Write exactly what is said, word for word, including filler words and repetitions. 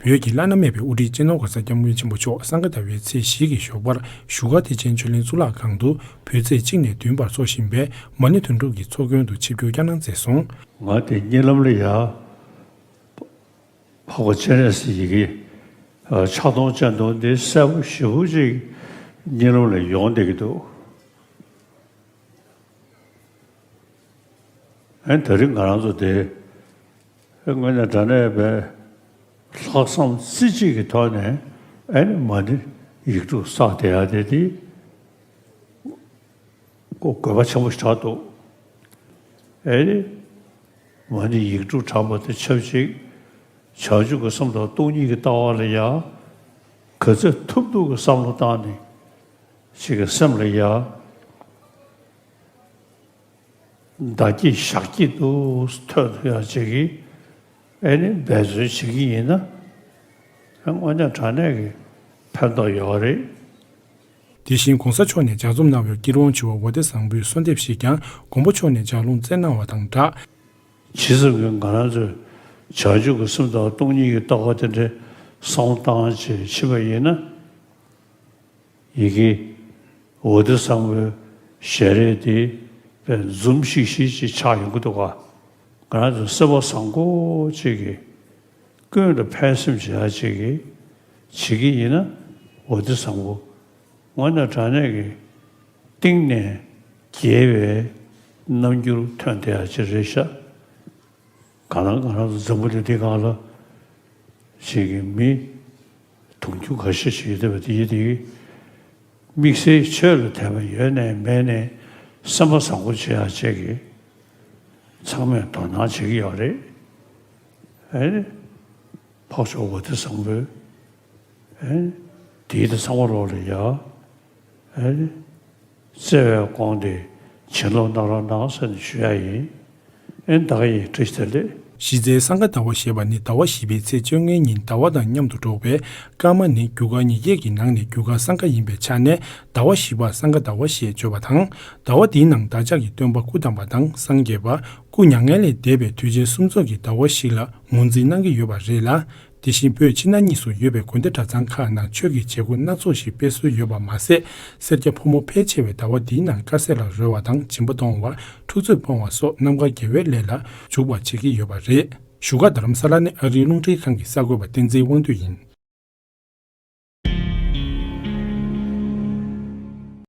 བོད་ཀྱི་བླ་ན་མེད་པའི་དབུ་ཁྲིད་སྤྱི་ནོར་༸གོང་ས་༸སྐྱབས་མགོན་ཆེན་པོ་མཆོག་སངས་རྒྱས་ཟླ་བའི་ཚེས་བཞི་གི་ཞོགས་པར་བཞུགས་སྒར་བདེ་ཆེན་ཆོས་གླིང་གཙུག་ལག་ཁང་དུ་བོད་ཚེས་གཅིག་ནས་བདུན་བར་འཚོགས་བཞིན་པའི་མ་ཎི་དོན་གྲུབ་ཀྱི་ཚོགས་མགོན་དུ་ཆིབས་བསྒྱུར་བསྐྱངས་གནང་མཛད་སོང་། ང་དེ་གཉིད་ལམ་ལ་ཡ། འཕགས་པ་སྤྱན་རས་གཟིགས་ཀྱི་ཕྱག་སྟོང་སྤྱན་སྟོང་འདི་གསལ་པོ་ཞེ་པོ་ཅིག་གཉིད་ལམ་ལ་ཡོང་བསྡད་ཀྱི་འདུག་ཨ་ནི་ད་རིང་ང་རང་ཚོ་དེ་དངོས་གནས་དྲང་གནས་པའི་ལྷག་བསམ་རྩེ་གཅིག་གི་ཐོག་ནས་ཨ་ནི་མ་ཎི་ཡིག་དྲུག་བསགས་བསྡད་ཡ་དེ་དེ་ཁོ་དགོས་པ་ཆེན་པོ་ཞིག་གྲགས་འདུག་ཨེ་རེད། མ་ཎི་ཡིག་དྲུག་བགྲངས་པ་དང་ཆབས་ཅིག་བྱང་ཆུབ་ཀྱི་སེམས་དང་སྟོང་ཉིད་ཀྱི་ལྟ་བ་ལ་ཡང་ག་ཚོད་ཐུབ་ཐུབ་ཀྱི་བསམ་བློ་བཏང་ནས་ཅིག་གི་སེམས་ལ་ཡང་བདག་སྐྱིད་བཤགས་སྐྱིད་དུ་ཐོན་ཐུབ་ཡ་ཅིག་གི་ཨེ་ནི་འབད་བརྩོན་བྱེད་ཀྱི་ཡིན་ན་དངོས་གནས་དྲང་གནས་ཀྱི་ཕན་ཐོགས་ཡོད་རེད། དེ་བཞིན་༸གོང་ས་མཆོག་ནས་ལྗགས་རྩོམ་གནང་བའི་ཀིར་ཝོན་ཆེ་བ་འོ་དེ་བཟང་པོའི་གསོལ་འདེབས་ཤིག་ཀྱང་མགོན་པོ་མཆོག་ནས་ལྗགས་ལུང་བསྩལ་གནང་བ་དང་སྦྲགས། ཇི་ཙམ་གྱིས་ང་རང་ཚོས་བྱང་ཆུབ་ཀྱི་སེམས་དང་སྟོང་ཉིད་ཀྱི་ལྟ་བ་དེ་འདྲའི་བསམ་བློ་བཏང་བྱས་ཕྱིན་པ་ཡིན་ན། ཡི་གེ་འོ་དེ་བཟང་པོའི་ཞལ་རས་དེ་དཔེ་འཛུམ་ཤིག་ཤིག་ཅིག་ཆགས་ཡོང་གི་འདུག་ག་ང་རང་ཚོ་སེམས་པ་བཟང་པོ་ཅིག་གིས་ཀུན་ལ་ཕན་སེམས་བྱེད་ཡ་ཅིག་གིས་བྱེད་ཀྱི་ཡིན་ན་འོ་དེ་བཟང་པོ་དངོས་གནས་དྲང་གནས་ཀྱི་གཏིང་ནས་དགེ་བའི་རྣམ་འགྱུར་ཐོན་བསྡད་ཡ་ཅིག་རེད་ཤག་གང་ལྟར་ང་རང་ཚོ་འཛམ་བུ་གླིང་འདི་སྒང་ལ་ཞིག་གི་མི་དུང་ཕྱུར་འགའ་ཤས་ཤིག་ཡོད་བསྡད་པ་དེ་ཡིན་དེ། དམིགས་བསལ་ཆོས་ལ་དད་པ་ཡོད་ནའི་མེད་ནའི་སེམས་པ་བཟང་པོ་བྱེད་ཡག་བྱེད་ཀྱི་ཚང་མས་དོ་སྣང་བྱེད་ཀྱི་ཡོད་རེད། ཨེ་ནི་འཕགས་མཆོག་འོ་དེ་བཟང་པོས་ཨེ་ནི་དེའི་དེ་ཚང་མ་རོགས་ལ་ཡ་ཨེ་ནི། བརྩེ་བས་དགོངས་ཏེ་བྱིན་རླབས་གནང་རོགས་གནང་ཟེར་ནས་ཞུ་ཡ་ཡིན། ཨེ་ད་ག་ཡིན་བཀྲ་ཤིས་བདེ་ལེགས། གཞི་རྩའི་སང་ག་ཟླ་བ་ཞེས་པ་ནི་ཟླ་བ་བཞི་པའི་ཚེས་བཅོ་ལྔའི་ཉིན་ཟླ་བ་དང་མཉམ་དུ་འགྲོགས་པའི་སྐར་མ་ནི་རྒྱུ་སྐར་ཉིས་བརྒྱད་ཀྱི་ནང་ནས་རྒྱུ་སྐར་སང་ག་ཡིན་པའི་ཆ་ནས་ཟླ་བ་བཞི་པར་སང་ག་ཟླ་བ་ཞེས་བརྗོད་པ་དང་། ཟླ་བ་འདིའི་ནང་བདག་ཅག་གི་སྟོན་པ་སྐུ་བལྟམས་པ་དང་སངས་རྒྱས་པ་སྐུ་མྱ་ངན་ལས་འདས་པའི་དུས་ཆེན་གསུམ་ཚོགས་ཀྱི་ཟླ་བ་ཞིག་ལ་ངོས་འཛིན་གནང་གི་ཡོད་པ་རེད་ལ། དེ་བཞིན་བོད་ཕྱི་ནང་གཉིས་སུ་ཡོད་པའི་དགོན་སྡེ་གྲྭ་ཚང་ཁག་ནང་ཆོས་ཀྱི་བྱེད་སྒོ་སྣ་ཚོགས་ཤིག་སྤེལ་སྲོལ་ཡོད་པ་མ་ཟད། སེར་སྐྱ་ཕོ་མོ་ཕལ་ཆེ་བས་ཟླ་བ་འདིའི་ནང་དཀར་ཟས་ལ་རོལ་བ་དང་སྦྱིན་པ་གཏོང་བ། འཁྲུག་རྩོད་སྤོང་བ་སོགས་རྣམ་དཀར་དགེ་བའི་ལས་ལ་འཇུག་པར་བྱེད་ཀྱི་ཡོད་པ་རེད། བཞུགས་སྒར་རྡ་རམ་ས་ལ་ནས་ཨ་རིའི་རླུང་འཕྲིན་ཁང་གི་གསར་འགོད་པ་བསྟན་འཛིན་དབང་འདུས་ཡིན།